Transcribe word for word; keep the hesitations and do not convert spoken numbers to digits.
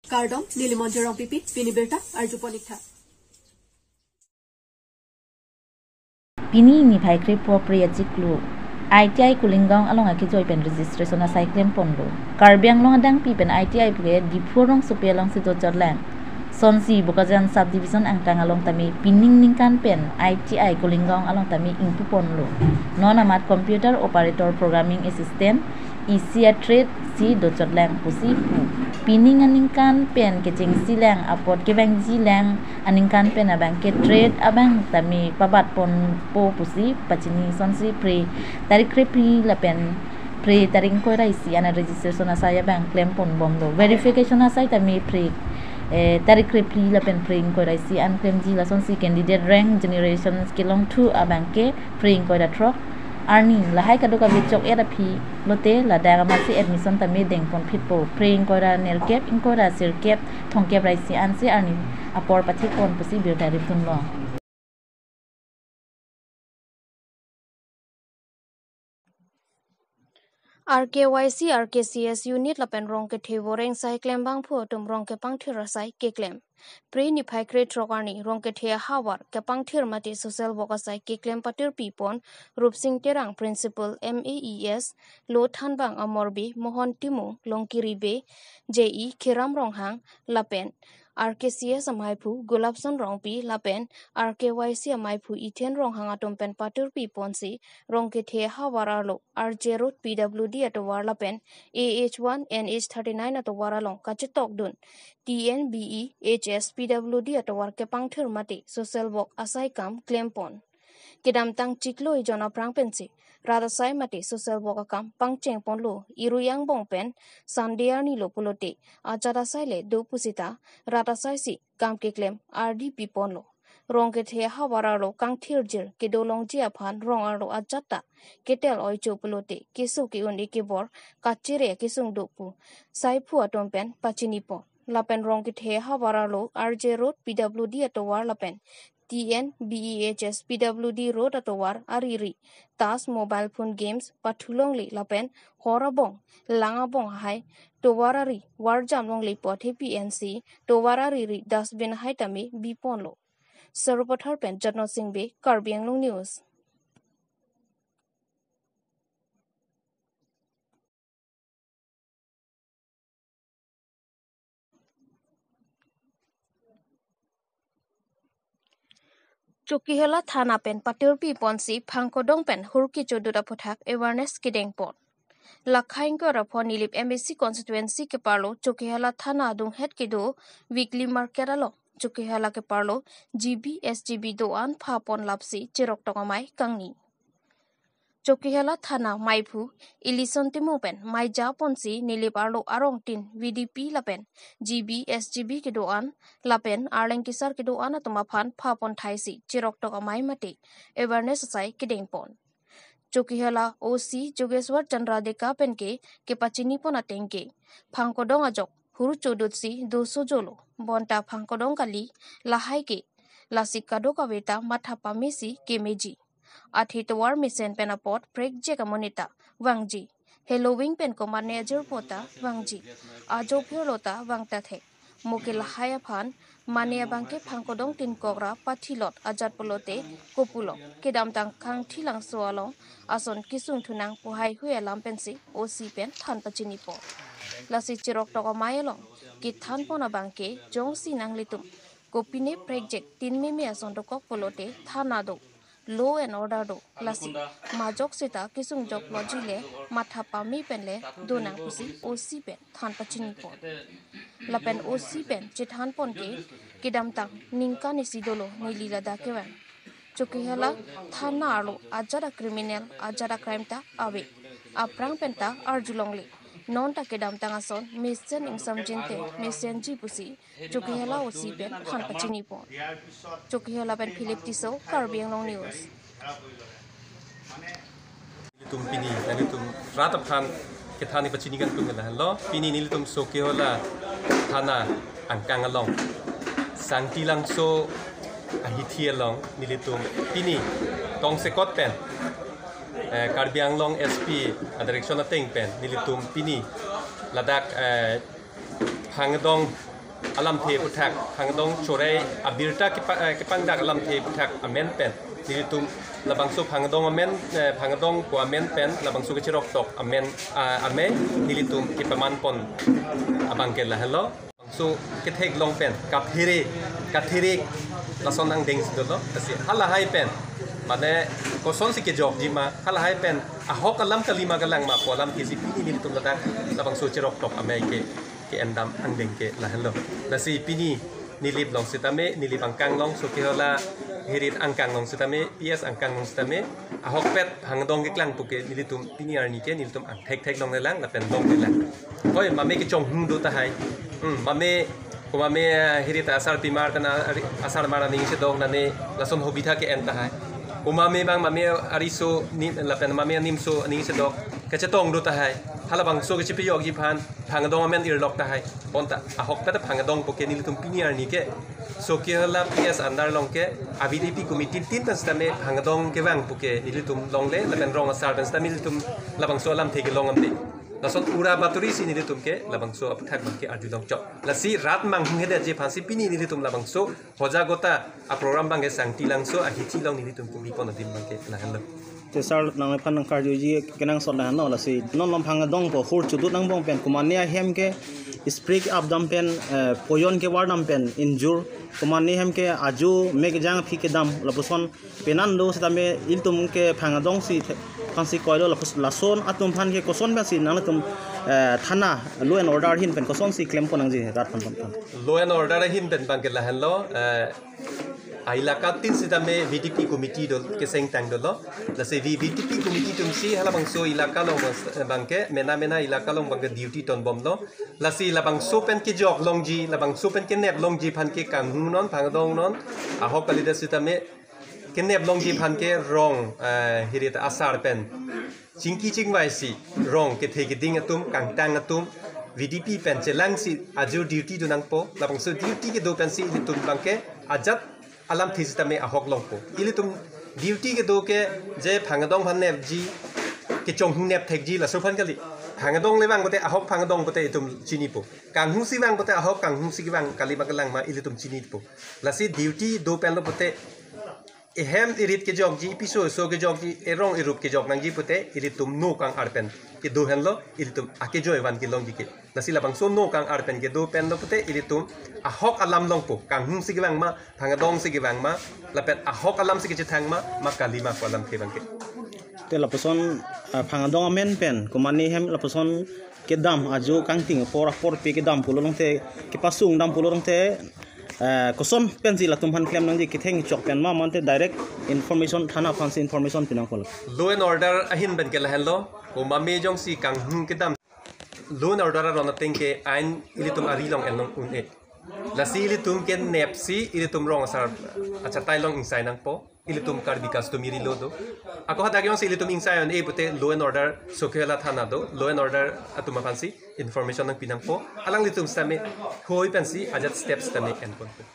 Kardom, neli Monjir Rongpipi, pini birta arjupon ik tha. Pini niphai krepho Phre achiklo I T I Kulingaon along akejoi pen registration asai klemponlo. Karbi Anglong adangpi pen I T I puke Diphu rongsopi alongsi dojotlang. Sonsi Bokajan subdivision angkang along tame pining ningkan pen I T I Kulingaon along tame ingpuponlo. Non amat computer operator, programming assistant, isi a-trade si dojotlang pusi pu. Pining aningkan pen kechengsilang apot kevangjilang aningkan pen abangke trade abang tame pabatponpo pusi pachini. Sonsi Phre tarik krephli lapen Phre tarik ingkoi ra isi an registration asai abang klemponbomlo. Verification asai tame Phre, eh, tarik krephli lapen Phre ingkoi ra isi an klemji, lasonsi candidate rank generation kelongthu abangke Phre ingkoi ra throk arni, lahai kadokave chok-et aphi lote ladak amatsi admission tame dengponphitpo. Phre ingkoi ra nerkep, ingkoi ra sirkep, thomkep ra isi ansi arni apor pathekpon pusi birta rimdunlo. R K Y C, R K C S unit lapen rong kethe voreng asai klembangphu atum rong kepangthir asai keklem. Phre niphai krethrok arni rong kethe ahavar kepangthir mate social work asai keklem patirpipon Rupsing Terang, Principal, M A E S, Lothanbang, Amor Bey, Mohon Timung, Longkiri Bey, J E, Khiram Ronghang, lapen R K C S amaiphu Gulabson Rongpi lapen R K Y C amaiphu Ethan Ronghang atum pen patirpiponsi rong kethe ahavar arlo R J Road P W D atovar lapen A H one N H thirty-nine atovar along kachetokdun T N B E H S P W D atovar kepangthir mate social work asai kam klempon. Kedamtang chiklo ejon aphrang pensi rat asai mate social work akam pangchengponlo. Irui angbong pen Sunday arni lo pulote ajat asai le do pusita rat asaisi kam keklem ardi piponlo. Rong kethe ahavar arlo kangthirjir kedolongji aphan rong arlo ajat ta ketel oicho pulote keso ke-un-e kebor kachere kesung do pu saiphu atum pen pachinipon. Lapen rong kethe ahavar arlo R J Road P W D atovar lapen T N B E H S P W D Road atovar ariri tas mobile phone games pathulongle lapen hor abong, lang abong hai tovar ari varjamlongle pu athepi ensi tovar ariri dustbin hai tame biponlo. Sarupathar pen Jatno Sing Bey, Karbi Anglong News. Chokihola thana pen patirpiponsi phangkodong pen hur kechodut aputhak awareness kedengpon. Lakhai ingkoi ra pho Nilip M A C constituency keparlo Chokihola thana adunghet kedo weekly market along Chokihola keparlo G B S G B do-an phapon lapsi chiroktok amei kangni. Chokihola thana maiphu Ilison Timung pen mei japonsi Nilip arlo arong tin V D P lapen G B S G B kedo-an lapen arleng kesar kedo-an atum aphan phapon thaisi chiroktok amei mate awareness asai kedengpon. Chokihola O C Jogeshwar Chandra Deka penke kepachinipon atengke phangkodong ajok hur chodutsi do sojolo, bonta phangkodong kali lahai ke, lasi kadokave ta matha pamesi kemeji. Athe tovar mesen pen apot prekjek amonit ta vangji. Heloving pen komatne ajirpo ta vangji. Ajo phirlo ta vangta thek. Mo ke lahai aphan mane abangke phangkodong tin kok ra pathilot ajat pulote kopulok kedamtang Kangthilangso along ason kesung thunang pu haihui alam pensi O C pen than pachinipo. Lasi chiroktok amei along kethanpon abangke jongsi nanglitum kopine prekjek tin meme ason dokok pulote thana do, law and order do, lasi majok seta kesung joklo jile matha pame penle donang pusi O C pen than pachinipon. Lapen O C pen chethanpon ke kedamtang ningkan isi dolo neli ladak kevang. Chokihola thana arlo ajat a criminal, ajat a crime ta ave. Aphrang pen ta arjulongle. Non ta kedamtang ason mesen ingsamjin te mesenji pusi Chokihola O C pen than pachinipon. Chokihola pen Philip Tisso, Karbi Anglong News. Nelitum pini, nelitum rat aphan kethan pachini kangtung lahenlo. Pini nelitum Chokihola thana angkang along, Sangtilangso ahithi along nelitum pini tongsekot pen, eh, Karbi Anglong S P a direction ateng pen nelitum pini ladak, eh, phangdong alamthe aputhak, phangdong chorai abirta kepa-, eh, kepangdak alamthe aputhak amen pen nelitum labangso phangdong amen, eh, phangdong pu amen pen labangso kecheroktok amen, ah, amei nelitum kepaman pon abang ke lahenlo. Bangso ketheklong pen kathere, kathere lason angdeng si dolo. Lasi halahai pen, mane kosonsi kejokji ma, halahai pen ahok alam kalima kalang ma pu alamthe si pini nelitum ladak labangso cheroktok amei ke ke-endam angdeng ke lahenlo. Lasi pini Nilip along sitame, Nilip angkang along, Chokihola hirit angkang along sitame, P S angkang along sitame, ahokpet phangdong keklang pu ke nelitum pini arni ke nelitum angthek theklonglelang lapen longlelang. Hoi, mame kechonghung do tahai. Hmm, mame, ko mame, eh, hirit asarpimar kana ari-, asarmar aning si dok nane lason hobitha ke-en tahai. Ko mame abang mame ariso ni lapen mame animso aning si dok kachetong do tahai. Halabangso kachepejokji aphan phangdong amen irlok tahai. Bonta ahokpet phangdong pu ke nelitum pini arni ke Chokihola P S under along ke a V D P committee tin tan sitame phangdong kevang pu ke nelitum longle lapen rong asar tan sitame nelitum labangso alamthe kelong ante. Lason ura baturi si nelitum ke labangso aputhak abang ke arjulong chok. Lasi rat manghunghedetji aphan si pini nelitum labangso Hojagota aprogram abang ke Sangti Langso ahithi along nelitum kumi pon adim abang ke lahenlo. Te sir, nangphan nangkarjuji kenangsot lahenlo, lasi non lom phangdong pu hur chudut angbong pen komane ahem ke spray ke-ap dam pen, eh, poyon kevar dam pen injure, komane ahem ke ajo mek jang aphi kedam lapuson penan do sitame ilitum ke phangdong si the-, aphan si koilo lapus-, lason atum aphan ke koson pensi nangtum, eh, thana law and order ahin pen kosonsi klem pon nangji rat aphan pon pon. Law and order ahin pen abang ke lahenlo, eh, a-elaka tin sitame V D P committee do keseng tang dolo. Lasi V-, V D P committee atum si halabangso elaka along abang, abang ke mena mena elaka along abang ke duty tonbomlo. Lasi labangso pen kejok longji, labangso pen kenep longji aphan ke kanghung non, phangdong non, ahok kalidet sitame kenep longji aphan ke rong, eh, hirit asar pen chingki chingvai si rong kethe keding atum, kangtang atum, V D P pen chelangsi ajo duty do nangpo, labangso duty kedo pensi ilitum abang ke ajat alamthe sitame ahok longpo. Ilitum duty kedo ke je phangdong aphan nepji, kechonghung nep thekji laso aphan kali. Phangdong le vang pote ahok phangdong pote itum chinipo. Kanghung si vang pote ahok kanghung si vang kalima kalang ma ilitum chinipo. Lasi duty do penlo pote ehem erit kejokji, piso so kejokji, erong erup kejok nangji pote ilitum no kang-ar pen kedo henlo, ilitum akejoi van kelongji ke. Lasi labangso no kang-ar pen kedo penlo pote ilitum ahok alam longpo, kanghung si kevang ma, phangdong si kevang ma, lapen ahok alam si kechethang ma, ma kalima pu alamthe abang ke. Te lapuson, ah, phangdong amen pen komane ahem lapuson kedam ajo kangting apor apor pe kedam pulo longte, kepasung dam pulo longte, eh, koson pensi latum aphan klem nangji, ketheng chok pen ma mante direct information thana aphansi information pi nangpo? Law and order ahin pen ke lahenlo, ko mame jongsi kanghung kedam, law and order aron ateng ke ain ilitum ari along enlong un-e. Lasi ilitum kenepsi ilitum rong asar achatai along ingsai nangpo, ilitum Karbi customary law do. Ako hadak jongsi ilitum ingsai un-e pote law and order Chokihola thana do, law and order atum aphansi information nangpi nangpo. Alanglitum sitame hoi pensi ajat step sitame enponpo.